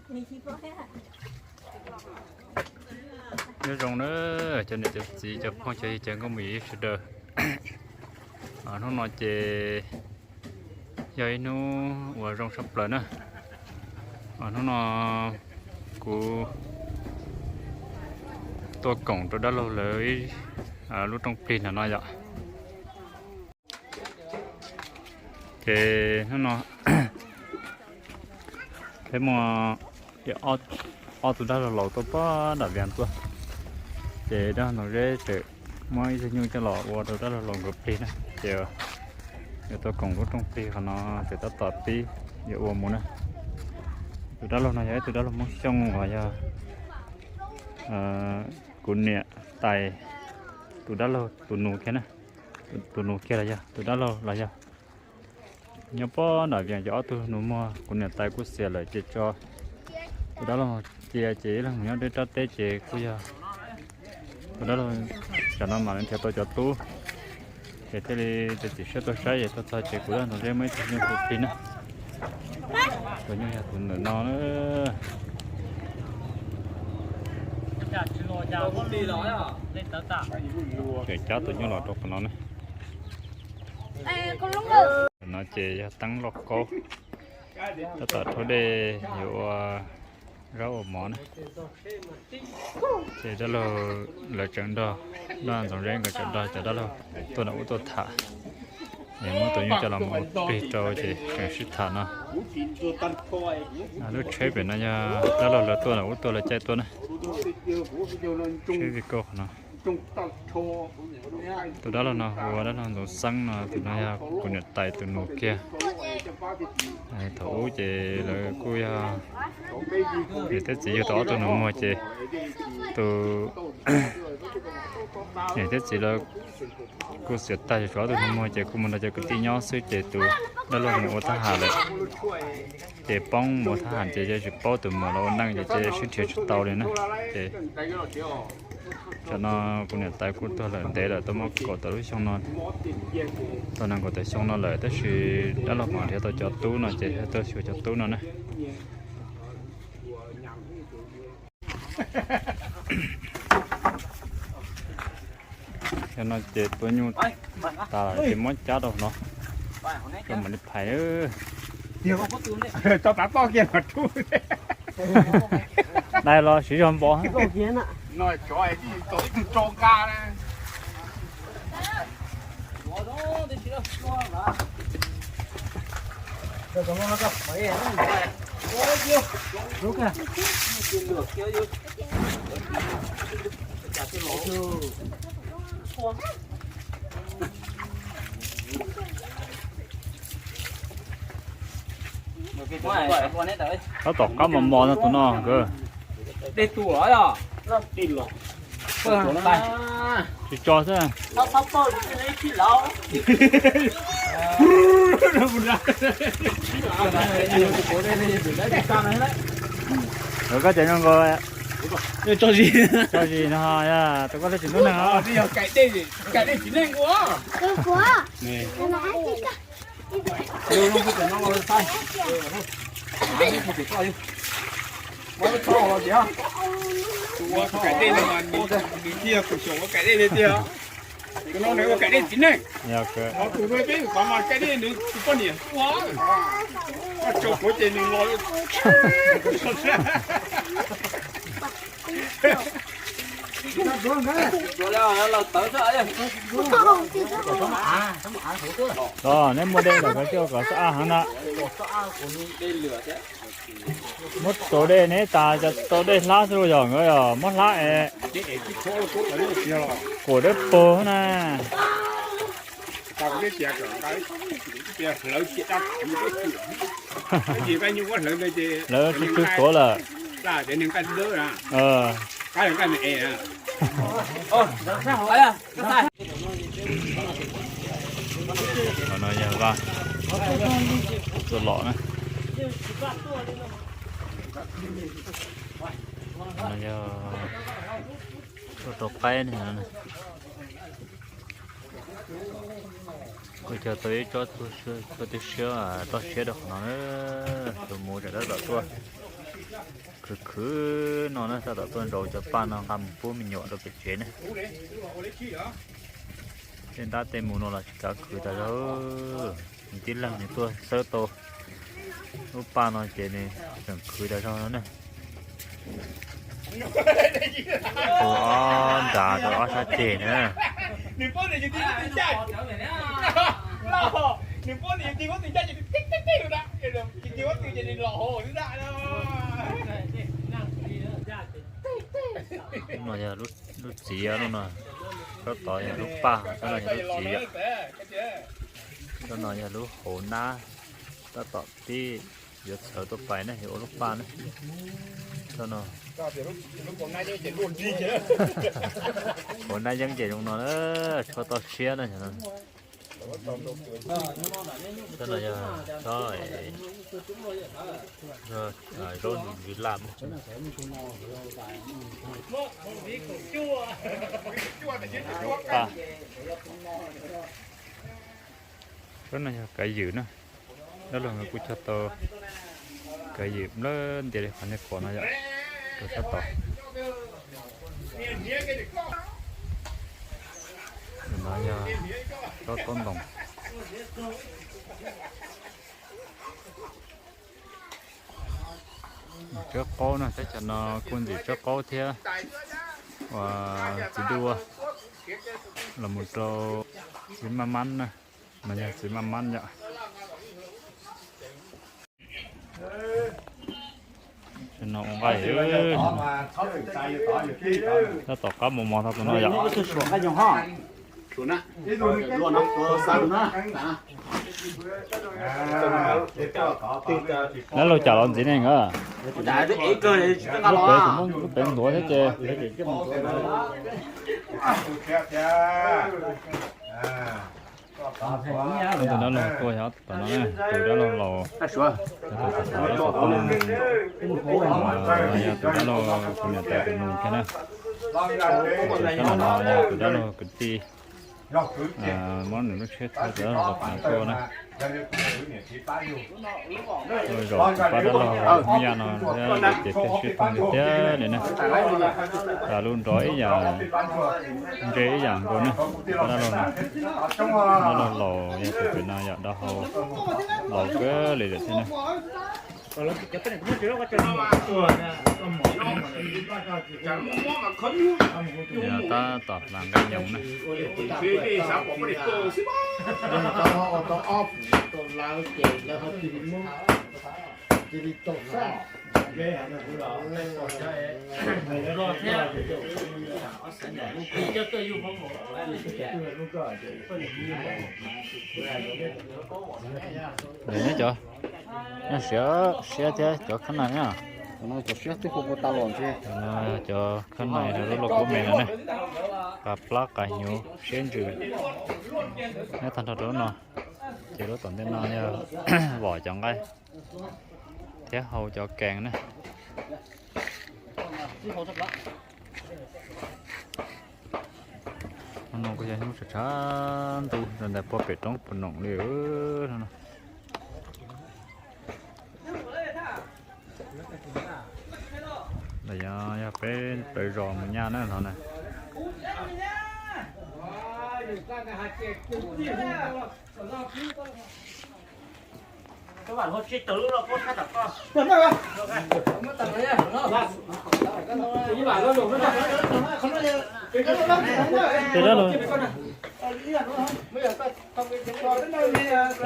Nyob zoo na, cov niam cov txiv, cov phooj cov ywg, cov nkauj muam sawv daws. Hnub no ces yog ib hnub uas zoo tshaj plaws na. Hnub no kuv tuaj koom rau dab laug lawv lub rooj plig no no yom. Ces hnub no peb muaj ob tug dab laug laus tuaj pab dam vias tuaj. Ces dab laug Ntxoov Zeb tseem muab ib tug nyuj coj los ua rau dab laug laus nkawd plig na. Ces yuav tuaj koom lub rooj plig qhov no ces tab tom pib yuav ua mus na. Tus dab laug no yog ib tug dab laug Hmoob Xyooj uas yog kuv niam tais tus dab laug tus nus kiag na. Tus nus kiag los yog tus dab laug los yog nyob pab dam vias ces ob tug nus muag kuv niam tais kuj xiam lawm ces tso tus dab laug cia ces ib leeg mus nyob deb rab teb ces kuj yog tus dab laug tam no mam li nrhiav tau cov tub. Ces thiaj li txiav txim siab tuaj saib ces tuaj txog ces kuv dab laug Ntxoov Zeb muab ib tug nyuj hu plig na. Tus nyuj yog tus ntawm no na. Tseem cab tus nyuj los rau qhov no ne. No ces yog teeb lauj kaub, tab tom rhaub dej yuav ua zaub ua mov na. Ces dab laug lawv tseem nrog, dab laug Ntxoov Zeb nkawd tseem nrog cov dab laug tuaj nram ub tuaj tham. Es muab tus nyuj coj los mus ua plig rau ces tseem sib tham no. Lub tsheb pem no yog dab laug lawv tuaj nram ub tuaj lawv caij tuaj na. Tsheb vij kauj qhov no. Tus dab laug no hu ua dab laug Ntxoov Xeeb no, tus no yog kuv niam tais tus nus kiag. Thaum ub ces lawv kuj yog niam thiab txiv yug tau ob tug nus muag ces tus niam thiab txiv lawv kuj xiam tag ces tshuav ob tug nus muag ces kuj mus nrog cov kwv tij nyob xwb ces tus dab laug mus ua thab ham lawm. Ces poob mus ua thab ham ces yeej tsis paub tus muam los ua neej ces sib nrhiav tsis tau li na. Ces tam no kuv niam tais kuj tuag lawm ntev lawm, tau muaj kaum tawm lub xyoo no, tau nees nkaum tawm xyoo no lawm, tab sis dab laug mam nrhiav tau cov tub no ces tuaj xyuas cov tub no na. Cov no ces tua nyuj tas lawm ces muab cab rau no, coj mam li phais. Tso tav toj kiag los rub. Dai los siv zog npo. Tab tom qab mos mos no tus no nkawd. Tsis tso xwb. Nkawd koj cov no nkaus. Tso zis no, tus koj thiaj tsis ntub neeg os. Los neb muaj dej lawm koj coj kom xab ab heev na. Muab tau dej neb tas, cov tau dej hlab xwb los yog nkawd yog muab hlab es. Kuam dawb paug na. Lawv sib tw tuav lawm. Qhov no yog vaj tuaj lom na. Qhov no yog tuaj rau qaib ne. Kuj cog tau ib tsob txuj siab, toj siab rau qhov no na. Tus mus tseem tab tom tuaj. Khwv khwv no na, tab tom tuaj nraus cov paj no nqa mus pub me nyuam rau pem tsev ne. Tej ntab tej mus no los tsis kav khwv tas zog. Nws tib leeg nws tuaj xawb tau lub paj no ces nws tseem khwv tas zog no ne. Tus ob nrad rau ob sab ceg na. Lub no yog lub txiv, lub no, tsob tod yog lub paj, tsob no yog lub txiv. Tsob no yog lub hauv nab, tab tom pib yuav txhawv tuaj pais ne, yuav ua lub paj ne. Tsob no hauv nab yeeb ces zoo no na, tshuav tau siab na. Tsob no yog tsob zaub ntsis laj. Tsob no yog kav ywm na. Dab laug nkawd kuj cog tau kav ywm nplawg ntias li qhov nej pom no yom, rau sab tod. No yog tsob taub ntoos. Tsawb qaub na, teb chaws no kuj ntxim tsawb qaub thiab. Uas txiv duaj los mus rau txiv maj mab na, no yog txiv maj mab yom. No ua nqaij, tab tom qab mos mos tau tus no yom. Dab laug cas los ntxiv ne nkawd? Lub pem tus, lub pem ntuav thiab ces. Tus dab laug tuaj yog tom no, tus dab laug laus, tus xov tooj, yog tus dab laug kuv niam tais tus nus kiag na. Sab no yog tus dab laug kwv tij, muab nws lub tsheb thauj tus dab laug los pem tuaj na. Tuaj zaum tus pab dab laug Hmoob Yaj no thiab ces pheej sib thooj tiag tiag li na. Lub nrov ib yam, ntse ib yam nkaus ne. Pab dab laug no, dab laug laus yog tus pem no yog dab hau laus kawg li lawm thiab na. Yog tab tom hnav nqaij nyoos na. Nws nyob cov, nyob siab siab thiab cov khab nais na. Cov siab twb hu ua tau los ntshe. Cov khab nais rau lub lauj kaub me no ne. Qa plab qa hnyuv siab ntsws. Nyob tag nrho rau lub no. Ces lub tom ntej no yog vom cov nqaij thiab hau cov kees na. No kuj yog hnub tshav tshav ntuj rau ntawm puag pem roob puag noom li no. Yog peb plawv zos mus nyaj na no na.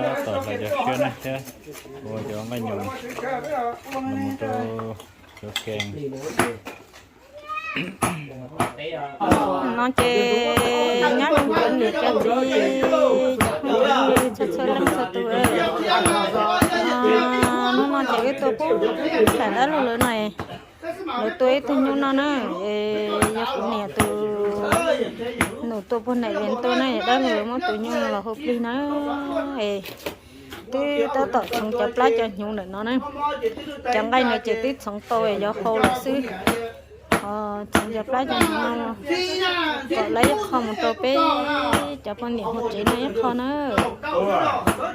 Tab tom hlais cov siab na thiab ua cov nqaij nyoos los mus rau cov kees. No ces nyob zoo cov niam cov txiv, txhua txhua leej txhua tus. Hnub no ces wb tuaj pub tham dab laug lawv no, lawv tuaj ib tug nyuj no na, yog kuv niam tus nus tuaj puag nram Vias tuaj na, dab laug lawv muab tus nyuj no los hu plig na. Twb tab tom txhoov cov plab cov hnyuv ntawm no na. Cov nqaij no ces twb txhoov tau yuav hau lawm xwb. Txhoov cov plab cov hnyuv no kom lawv ib qho mus rau peb cov poj niam hauv tsev no ib qho na.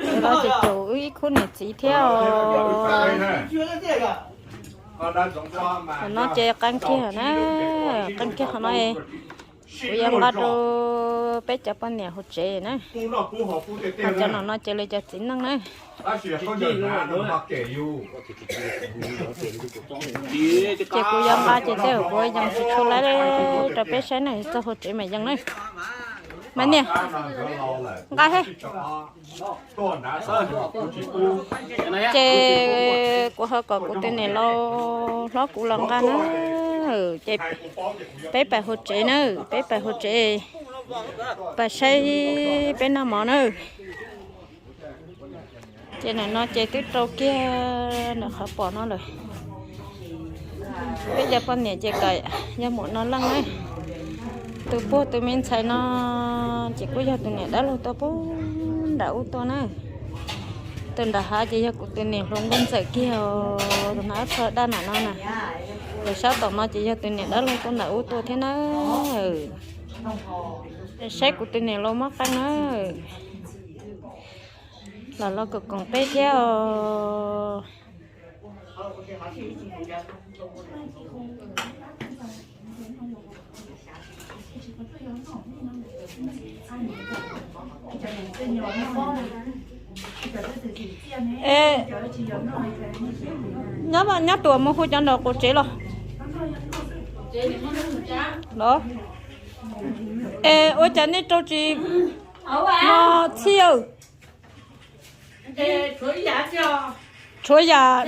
Ces los ces caum wb ib khub niam txiv thiab os. Qhov no ces qee kiag na, qee kiag qhov no kuv yuav nqa rau peb cov poj niam hauv tsev na. Cov no no ces li cov txiv neej na. Ces kuv yuav nqa ces tej kuv yeej tsis tshua laib rau peb saib na, txog hauv tsev mas yeej na. Mas niam, nqa he. Ces kuv ho kom kuv tus niam laus hlob kuv los nqa na. Ces peb pais hauv tsev na, peb pais hauv tsev, pais saib peb noj mov na. Ces nim no ces twb rau kiag ntawm qhov pom no lawm. Peb cov poj niam ces kom yog mus no leej na. Tus puag tus me ntxhais no ces kuj yog tus niam dab laug tuaj puag nram ub tuaj na. Tus nram hav ces yog kuv tus niam hluas nkauj ntxawm kiag, tus no txog daj nram no na. Lawv sab tom no ces yog tus niam dab laug tuaj nram ub tuaj thiab na. Saib kuv tus niam laus muab qeej na. Los los koom koom peb thiab os. Nyob, nyob tuam mus hu cov nraum qaum tsev los. Es ua cas nej rau tsis no txhij? Tshuav yam,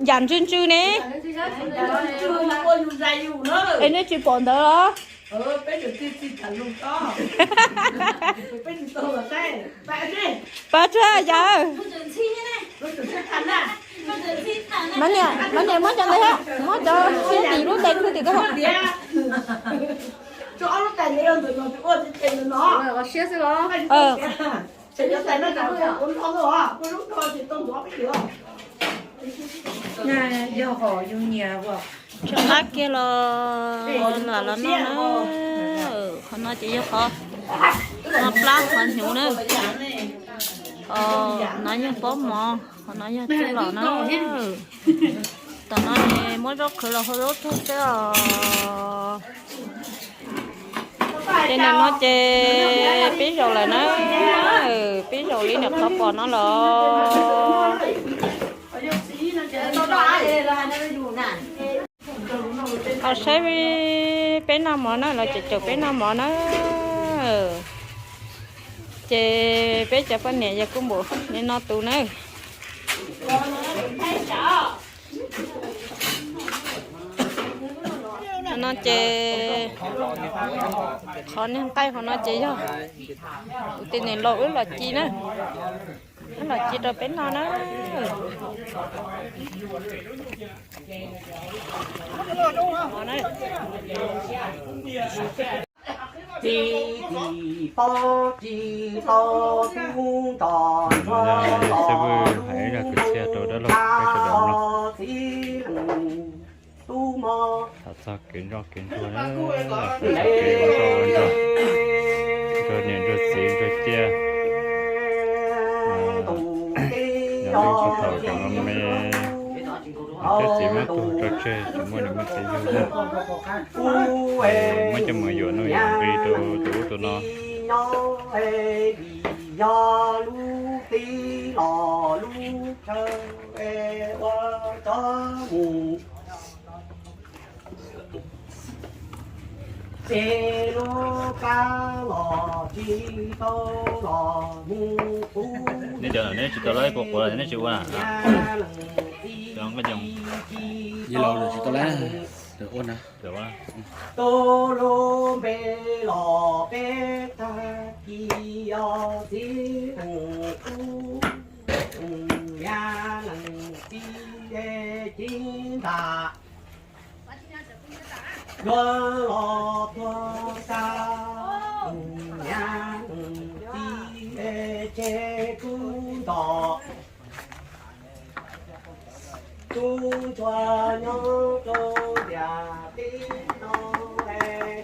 yam ntsw ntsw ne. Es nej tsis pom ntawd los? Pab tsuag yam. Mas niam, mas niam muab cov ntawd, muab cov siab tim lub tais khwb tim koj. Tseem qab kiag los, los los noj na. Qhov no ces yog qhov, qhov plab qhov hnyuv na. Qhov no yog pob mov, qhov no yog tub los na. Tam no ces muab zaub qhwv los hau zaub tsuag xwb os. Ces nim no ces pib zaum lawm na, pib zaum li nim qhov pom no los. Ho saib peb noj mov na, los caum caum peb noj mov na. Ces peb cov poj niam yog kuj npaum li no tus na. No ces qhov niag nqaij hauv no ces yog kuv tus niam laus wb los ci na, wb los ci rau peb noj na. Txiv tsis paub tsis tau tub nrog nrog los, txiv tub mob. Tham txog kev ntsoj kev ntsuag na, tham txog kev ua ntsoj ua ntsuag, ntsuag niam ntsuag txiv ntsuag ciaj, yog lub sij hawm tseem me, niam thiab txiv muab tuag tso tseg tsis muaj niam muaj txiv yug na, muab coj mus yuam nuj yuam nqi rau tus ub tus no. Yog lub teb los lub chaw ua tso mus, ces lub kab los tsis tau los mus pub. Neb cov no neb tsis tau lab ib puas quav los neb tsis ua na? Yog los tsis tau lab, ua na. Tus lub npe los peb tag kis yog txiv neej kub, yog neej txiv ceeb ntam. Yuav los tuag tag, yog neej txiv tseg kub ntom. Tub ntsuag nyob rau ntiaj teb no,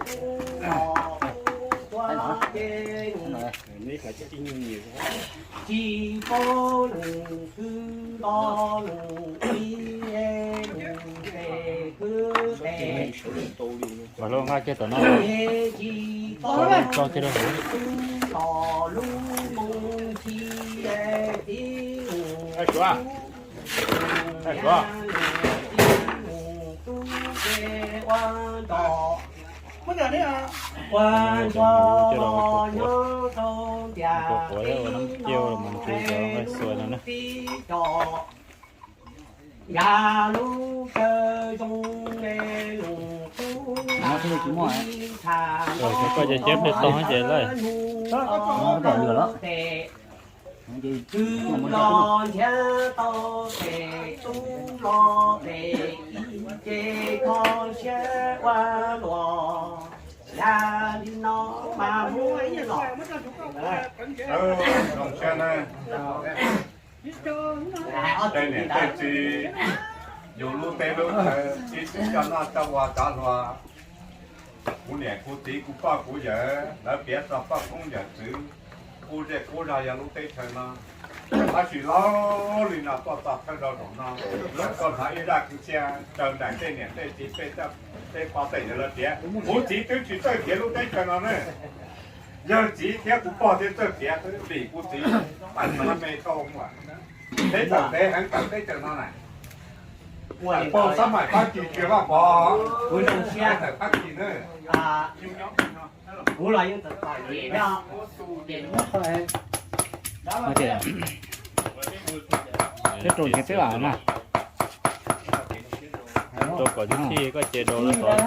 tub los tub ntsuag ces tsis paub leej twg los leej twg, leej Mas lub nqaij kiag tom no, tso kiag rau hauv. Ua, ua, ua, ua nab cia mus ntsib cov nqaij xuas no na. Koj ces cab peb tog ces lawm. Zoo siab na. Tej niam tej txiv, yus lub teb lub chaw, ib txwm coj noj coj ua cov hluas, kuv niam kuv txiv kuv pog kuv yawm, lawv piav txog poj koob yawm txwv, kuj zej kuj zog yog lub teb chaws no. Tab sis laus li no tuaj txog thawj zaug zaum no, koj hnov ib zaj kwv txhiaj raws nraim tej niam tej txiv, tej pog tej yawm lawv piav, kuv txiv twb tsis txawj piav lub teb chaws no ne. Yawg txiv thiab kuv pog thiab txawj piav, vim kuv txiv paj me tau ua, peb tawm peb heev tawm teb chaws no na. Tawm pog xab maim pab kis tsis vaj pov, kuv zoo siab tawm pab kis na. Teb rau ces twb lam na. Rau kom tib txhij koj ces rau lawm tod.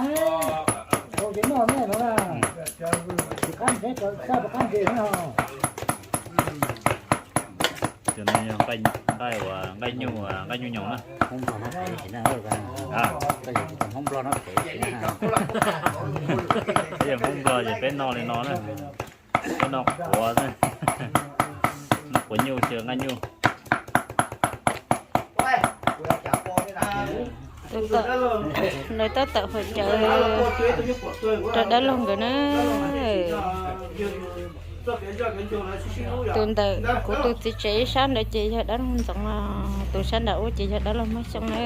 Cov no yog nqaij, nqaij uas nqaij nyuj, nqaij nyuj nyoos na. Peb yog Hmoob Nplog ces peb noj li no na. Peb noj quav, noj quav nyuj xyaw nqaij nyuj. Tus tawm, lawv tab tom hais cawv rau dab laug nkawd na. Tus ntawm kuv tus txiv tsev ib sab ntawd ces yog dab laug Ntxoov, tus sab nram ub ces yog dab laug Maj Xyooj na.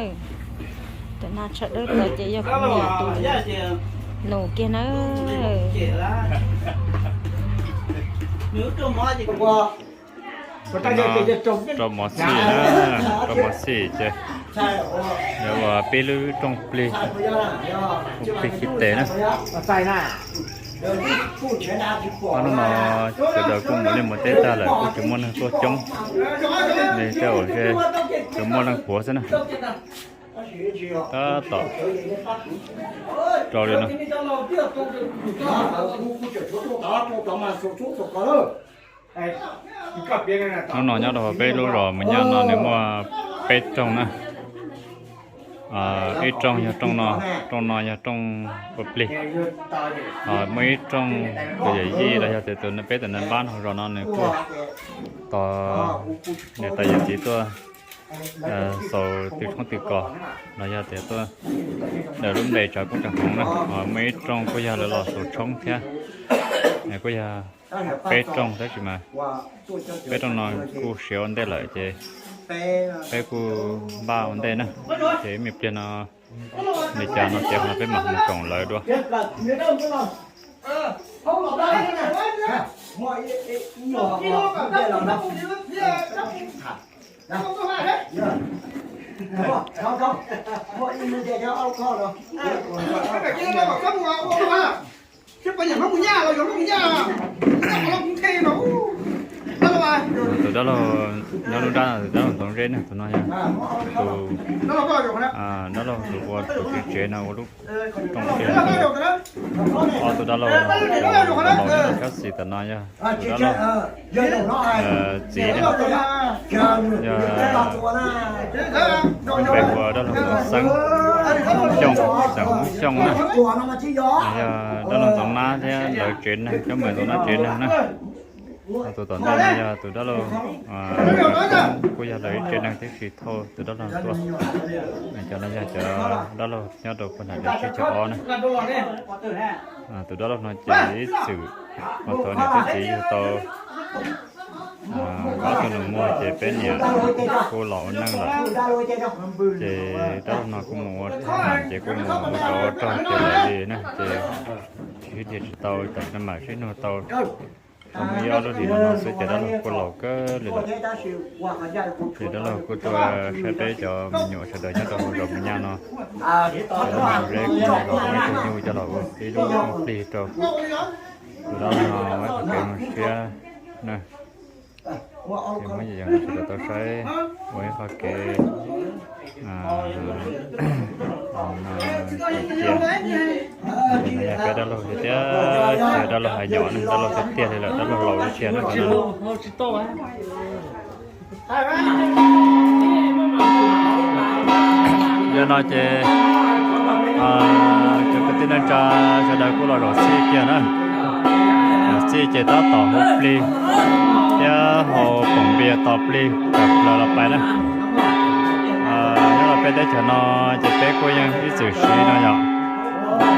Tus no tsho dawb tod ces yog kuv niam tus nus kiag na. Rau mov xim na, rau mov xim ces yog ua peb lub rooj plig, rooj plig khi tes na. Hnub no sawv daws kuj mus liaj mus teb tag lawm kuj tsis muaj neeg tuaj coob li, tej zaum ntshe tsuas muaj leej puav xwb na. Tab tom rau li no. Hnub no nyob rau peb lub zos Mus Nyaj no nws muaj peb rooj na. Ib rooj yog rooj no, rooj no yog rooj ua plig. Muaj ib rooj tus yawm yij los yog tias tus peb tus neeg npab hauv zos no nws kuj tos niam tais yawm txiv tuaj xaus tw tshoob tw kos los yog tias tuaj daws lub npe tsav koob tsav hmoov na. Muaj ib rooj kuj yog lawv los xaus tshoob thiab, kuj yog peb rooj tab sis mas peb rooj no kuj siav ua ntej lawm ces peb kuj npaj ua ntej na. Ces ib me pliag no li cas no ces peb mam mus koom lawv dua. Tus dab laug nyob lub nrab, tus dab laug Ntxoov Zeb ne, tus no yog tus dab laug tus ua tus txiv tsev no ua lub rooj tsev. Ob tus dab laug, tus laus nyob sab xis tom no yog tus dab laug txiv, yog npe hu ua dab laug Ntxoov Xeeb, Xyooj, xeem Hmoob Xyooj na. Yog dab laug Ntxoov Nab thiab lawv tsev neeg, cov me Ntxoov Nab tsev neeg na. Tus tom ntej no yog tus dab laug, kuj yog lawv ib tsev neeg tib si thauj tus dab laug tuaj. Cov no yog cov dab laug nyob rau puag nram cov tsib caug ob na. Tus dab laug no ces ib txwm mas thaum niam thiab txiv yug tau Ob tug nus muag ces peb niam kuj los ua neej lawm, ces rab laug no kuj mus ua tham ces kuj mus ua tsov ua rog ces lawm li na, ces tsis sib dhia tsis tau, tam sim no mam sib nug tau, tau muaj ib ob lub hlis no xwb ces dab laug kuj laus kawg li lawm. Ces dab laug kuj tuaj saib peb cov me nyuam sawv daws nyob rau hauv zos Mus Nyab no, ces dab laug Zeb kuj los ua ib tug nyuj coj los ua ib lub plig rau tus dab laug no ua ib qho kev zoo siab na. Ces muab yam sawv daws tau saib ua ib qho kev cia. No yog peb dab laug tiag tiag, tsis yog dab laug hais nyom ne, dab laug tiag tiag li lawm, dab laug laus tiag tiag na. Yog no ces cov kwv tij neej tsa sawv daws kuj los zaum txhij kiag na. Zaum txhij ces tab tom hu plig thiab haus poom npias tos plig tawm plaws los pais na. Nyob rau peb teb chaws no ces peb kuj yeej ib txwm siv no yom,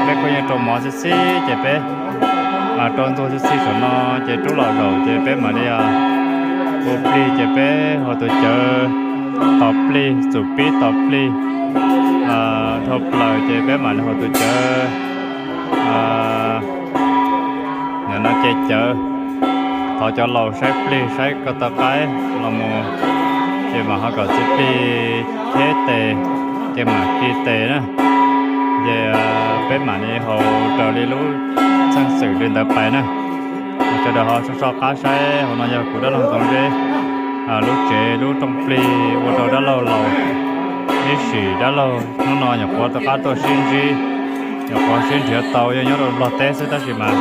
peb kuj yeej rau mov txhij txhij ces peb rau ntxuag txhij txhij saum no ces rub los zaum ces peb mam li hu plig ces peb haus tus cawv tos plig, txum pib tos plig dhau plaws ces peb mam li haus tus cawv, nim no ce cawv. Thov cov laus saib plig saib ko taw qaib los mus, ces mam ho kom txiv plig cheb tes, ces mam khi tes na. Ces peb mam li haus raws li lub txheej xwm li ntawd pais na. Sawv daws ho soj soj qab saib, hauv no yog kuv dab laug Ntxoov Zeb lub tsev lub rooj plig ua rau dab laug laus ib sim. Dab laug hnub no nyuam qhuav rov qab tuaj sib ntsib, nyuam qhuav sib nrhiav tau, yog nyob rau Nplog teb xwb tab sis mas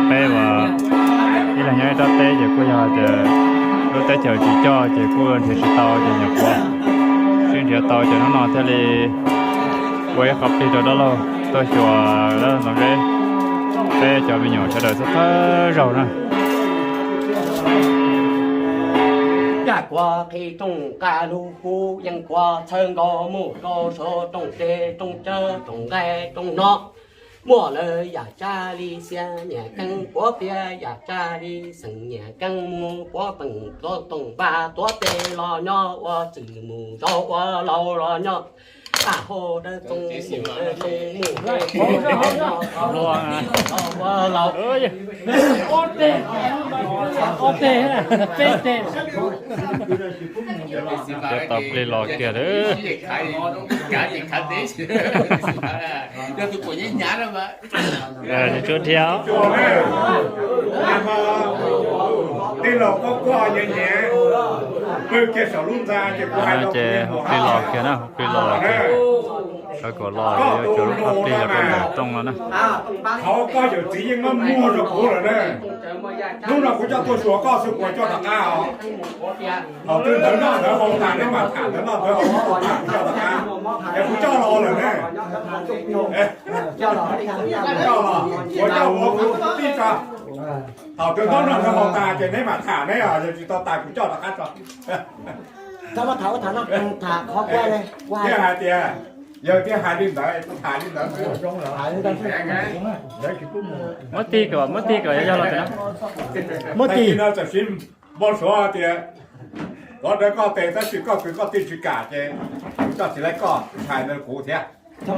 peb ua ib leeg nyob ib rab teb ces kuj yog tias lub teb chaws tsis coj ces kuj nrhiav tsis tau ces nyuam qhuav sib nrhiav tau ces hnub no thiaj li ua ib qho plig rau dab laug tuaj xyuas dab laug Ntxoov Zeb, peb cov me nyuam sawv daws thawj thawj zaug na. Kuv qhib rooj nqa lub hub yeej kuv txhawb nkaus mus rau saum rooj teb rooj cawv rooj nqaij rooj no. Muaj lawv yam tsab li xiab niam keeb puav piav yam tsab li xeem niam keeb mus puav peem tuav toom npaj tuav tes los nyob ua txwm mus zov ua laus los nyob. Paj hauj dawb txoov mus dawb txoov mus dawb txoov mus ua laus. Tau plig los kiag lawm. Tsuas dhia. Tij laug Koob Koj nyiam nyiam, pw kiag saum lub ntxa ces kuv hais rau kuv niag muam plig los kiag na, plig los kiag. Sawv kom los yuav tsum lub qhov plig los rau ntawm rooj no na. Qhov koj yawm txiv yeej muab muag rau kuv lawm na. Hnub no kuv coj tuaj xyuas koj xwb kuv coj rov qab os. Thaum twg ntawv noj ntawv haus tas neb mam tham, ntawv noj ntawv haus tas kuv coj rov qab. Es kuv coj los lawm ne. Coj los, kuv coj ua kuv tij tso. Thaum twg ntawv noj ntawv haus tas ces neb mam tham ne, yog tsis tau tas kuv coj rov qab tso. Thiaj hais tias, yog thiaj hais li ntawd, tham li ntawd. Muab tig kom, muab tig kom yog los tias, muab tig no txawm siv npau suav tias, koj dawb koj tes tab sis koj kwv koj tij tsis kam ces kuv coj tsis laib koj, hais ntawd kuv thiab. Tham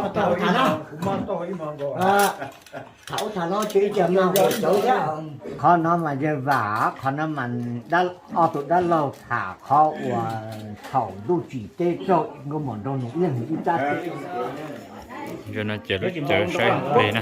no ces ib tiam mas ua cauv thiab. Qhov no mas yawg Vam, qhov no mas ob tug dab laug tham qhov uas thaum ntuj tsim teb raug nkauj muam nraug nus ib leeg ib rab teb. Yog no ces lub cawv saib plig na.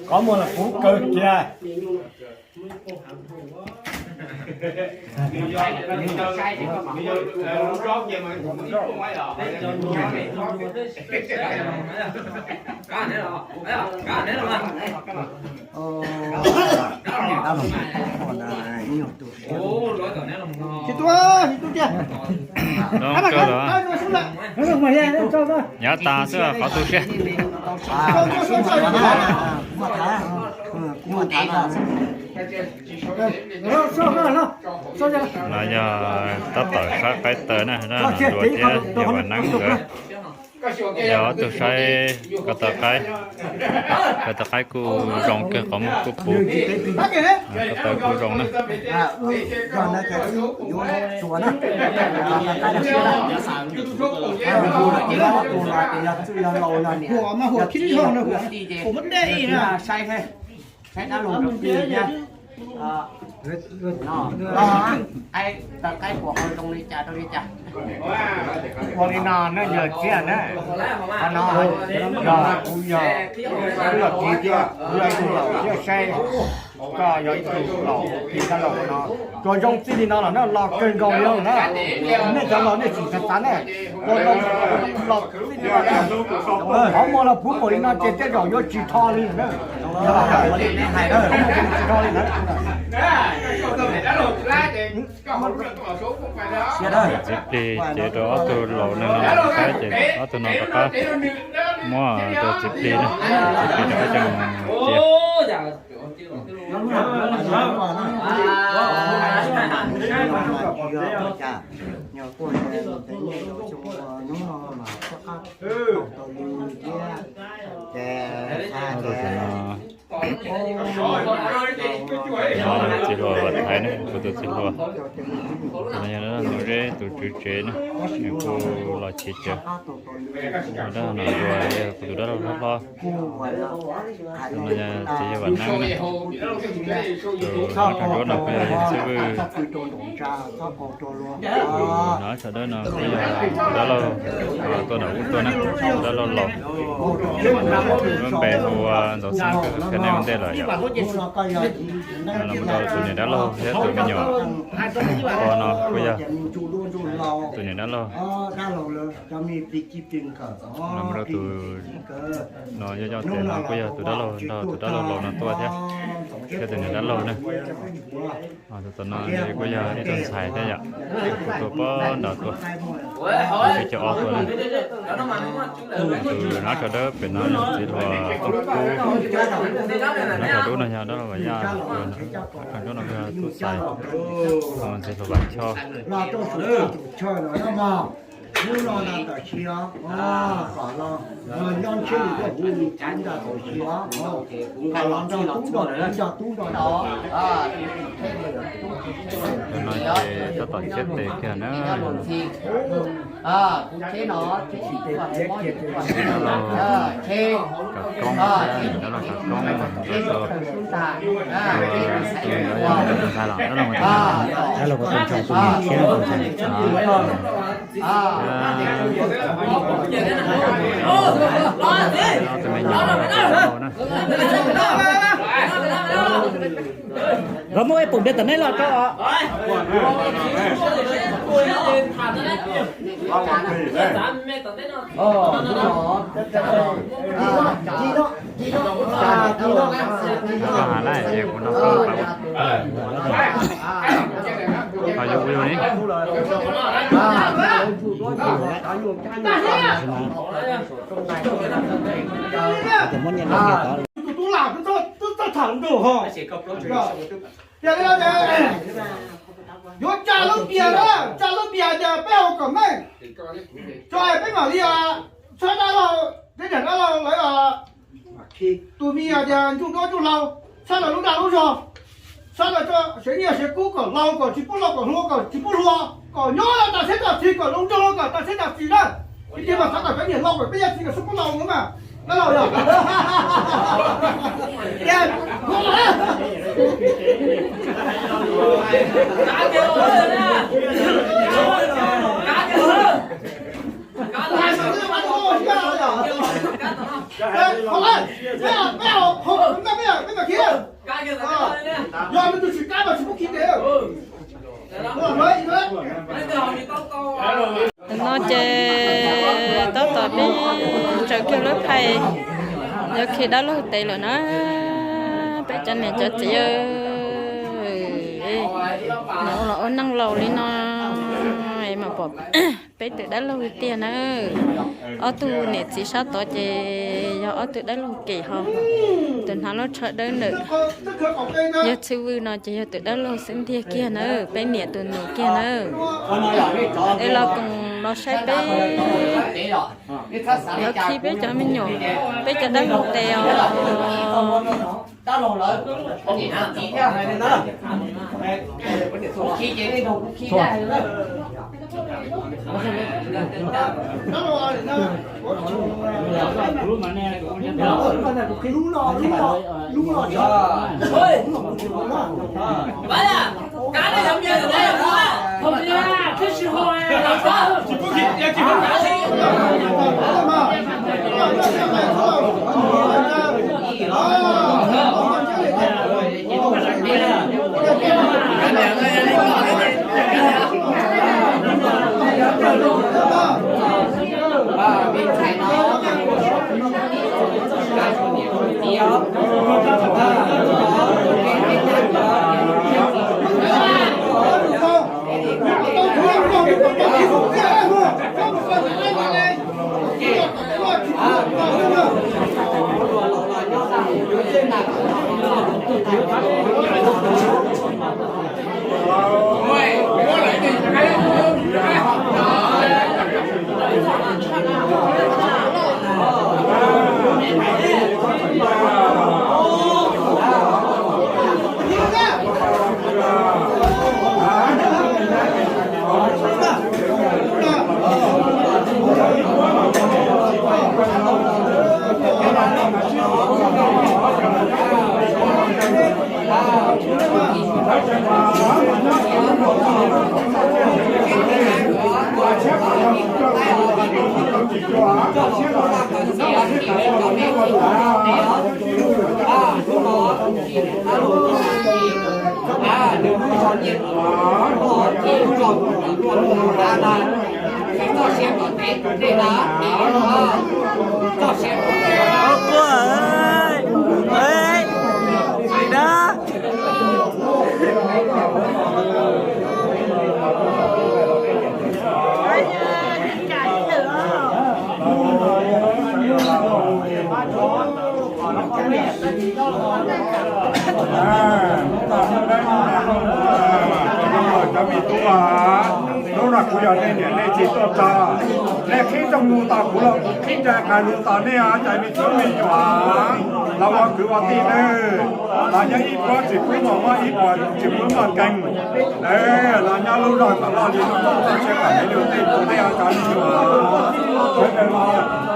Koj muaj los kuv kawg kiag. Tsis tuaj, tsis tuaj tiag. Nyob tas xwb qhov tu siab. No yog tab tom saib qaib taw na, no dua thiab yog Vam Neeb nkawd. Yog ob tug saib ko taw qaib, ko taw qaib kuj zoo kawg, qhov muag kuj puv, ko taw kuj zoo na. Ua li no nej yawg txiv na, qhov no yog kuv yog kuv yog txiv thiab kuv yog ib tug laus thiab saib, koj yog ib tug laus txiv thiab laus no, tsuas zoo txij li no los na, los kawg nkaus li na. Nej cov laus nej tsis xav xav na, los txij li no, qhov muag los puv npaum li no ces tej zaum yuav tsis rho li na. Qhov muag tsis rho li na. Txiv plig ces rau ob tug laus no saib ces ob tug no rov qab muab rau txiv plig na, txiv plig rov qab coj mus cia. Txiv hluas Vam Thaiv ne, kuv tus txiv hluas, no yog nus zeb tus tswv tsev na, nws kuj los chiv cawv. Dab no dua yog kuv tus dab laug hlob hlob. No yog txiv yawg Vam Neeb na. Tus nov tsho duab no kuj yog yawg Xib Vwj. Tus nov tsho dawb no kuj yog tus dab laug tuaj ntawm ub tuaj na, tus dab laug laus. Lub npe hu ua Ntxoov Xeeb, qhia nej ua ntej lawm yom. Los mus rau tus niam dab laug thiab tus me nyuam ko no kuj yog tus niam dab laug. Los mus rau tus no yog yoj tes no kuj yog tus dab laug nrog tus dab laug laus no tuaj thiab, thiab tus niam dab laug na. Tus no kuj yog ib tug ntxhais thiab yom, kuj tuaj pab nrad tuaj, peb caug ob tuaj na. Tus nov tsho dawb pem no yog txiv hluas Tooj Kub, nov tsho dub no yog dab laug Vam Yaj, nov tsho dub no kuj yog tub Xais, txiv hluas Vam Choj. Tus no ces tab tom siab tes kiag na. Dab laug Kam Koob, dab laug Kam Koob, tus ntxhais los dab laug Vam Tus Ntxhais, dab laug Vam Tus Ntxhais, tus niam thiab tus ntxhais. Tus me nyuam na. Nkawd muaj ib pum npias tom nej los rau os. Koj has lawm ces kuv nrog koj pab. Koj yuav ua li. Tus tub lam twb txawj tham ntuj ho. Yuav tsa lub npias na, tsa lub npias tias peb haus kom meej, tso es peb mam li tshab dab laug, peb niam dab laug lawv tus me tias ntsuj duab ntsuj hlauv, tshab lawv lub dag lub zog, tshab lawv tso sev nyiaj sev kub kom laus kom tsis pub laus kom hluas kom tsis pub hluas kom nyob tas siab tas txis kom zoo nraug kom tas siab tas txis na. Ib tiag mas xav kom peb niam laus kom peb yawg txiv kom sib pub laus no mas dab laug yog. Tam no ces tab tom pib tsaws kiag lub phais, yuav khi dab laug tes lawm na. Peb cov niam cov txiv, los ua neej laus li no. Mas pom peb tus dab laug tiag na. Ob tug niam txiv sab tod ces yog ob tug dab laug kem ho. Tus hnav lub tsho dawb ntawm yawg Txhiv Vwj no ces yog tus dab laug xwb ntiag kiag na, peb niam tus nus kiag na. Es los koom los saib peb, los khi peb cov me nyuam, peb cov dab laug tes os. Cov me tub, hnub no kuv yog nej niam nej txiv tuaj txog, nej qhib rooj mus tos kuv los kuv qhib nra qas lus tos nej os, cov me tub me nyuam, los ua kwv ua tij nawb. Los nyob ib puab tsis pub muaj mob, ib puab tsis pub muaj nkeeg, los nyob lub zog kom loj li lub toj siab kom me lug tej tus nej os cov me nyuam.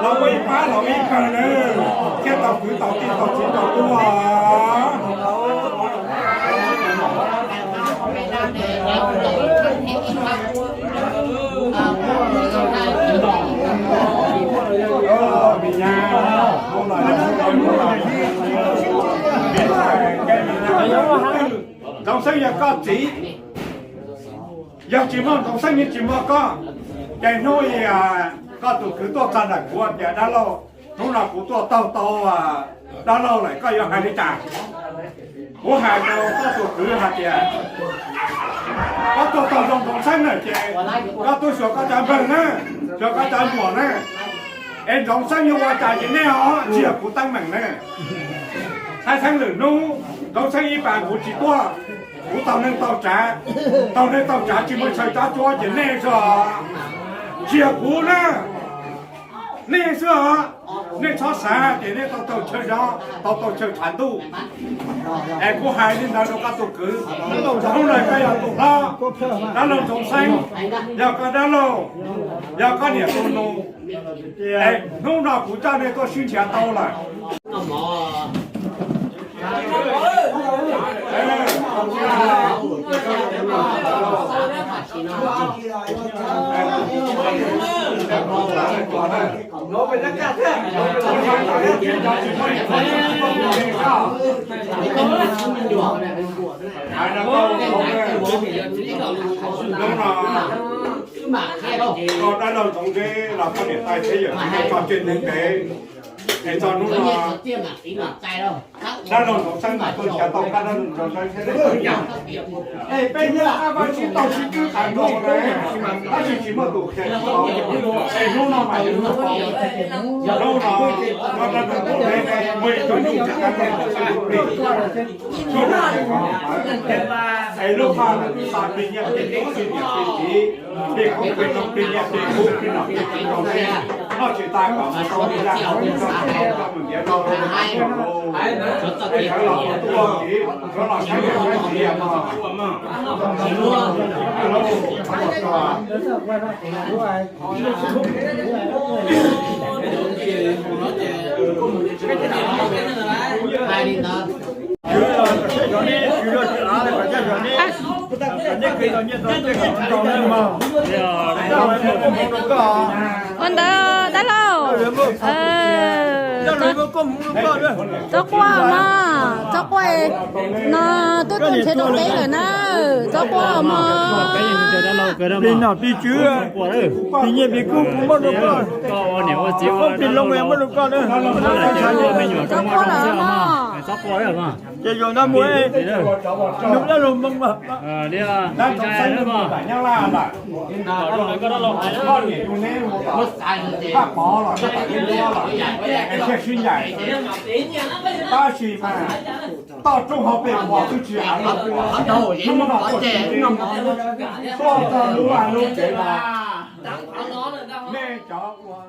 Los ua ib pab los ib pawg nawb, thiaj tau kwv tau tij tau txiv tau tub os. Ntxoov Xeeb yog koj txiv, yog tsis muaj Ntxoov Xeeb yeej tsis muaj koj. Ces hnub koj tus kwv tuaj txog ntawm kuv tias dab laug, hnub no kuv tuaj taug tau dab laug lawm, koj yuav hais li cas? Kuv hais rau koj tus kwv hais tias, koj tuaj taug zoo Ntxoov Xeeb lawm ces koj tuaj xyuas koj cov npawg na, xyuas koj cov muam na, es Ntxoov Xeeb yuav ua cas ces nej os, tsis yog kuv teeb meem na. Thaib Xeeb lwm hnub Ntxoov Xeeb ib pas kuv tsis tuaj, kuv taug neeg taug tsav, taug neeg taug tsav tsis muaj chaw tsob tsuab ces nej xwb os, tsis yog kuv na. Nej xwb os, nej txhob xav hais tias nej tau taug chaw zov, tau taug chaw tshav ntuj. Es kuv hais li ntawd rau koj tus kwv, hnub no koj yog tus hlob, dab laug Ntxoov Xeeb yog koj dab laug, yog koj niam tus nus. Es hnub no kuv coj nej tuaj sib nrhiav tau lawm. Hnub no koj dab laug Ntxoov Zeb los koj niam tais thiab yawm txiv tso tseg neeg ntev. Es txog hnub no, dab laug Ntxoov Xeeb mas tuaj nrhiav tau qab dab laug Ntxoov Xeeb thiab. Es peb thiab Ab Vaj sib tau sib twb tas nrho lawm, tab sis tsis muaj tus qhia tsis tau. Es hnub no mas yog hnub tau, hnub no muaj dab laug Ntxoov Xeeb muaj ib tug nyuj tsis dab laug Ntxoov Xeeb plig. Es lub phaj no twb xa plig nyiaj plig kub plig niam plig txiv, plig kub plig noog plig nyiaj plig kub plig noog plig txiv rau nej noj tsis tas kom mus rau ib yam rau mus ntiav rau rau Es sawv los tuaj kiv, sawv los saib niam saib txiv no. Ua ntawd dab laug, txhob quaj mog, txhob quaj no, twb tuaj nrhiav rau peb lawm na, txhob quaj mog. Plig nom plig tswv, plig nyiaj plig kub kuv muab rau koj, plig loo muab rau koj na. Txhob quaj lawm mog. Ces zaum no mus, nug dab laug Moo, sib ncaim, tab sis mas toj roob hauv pes uas twb tsis av, tuaj txog lub vaj lub tsev no, nej cov ua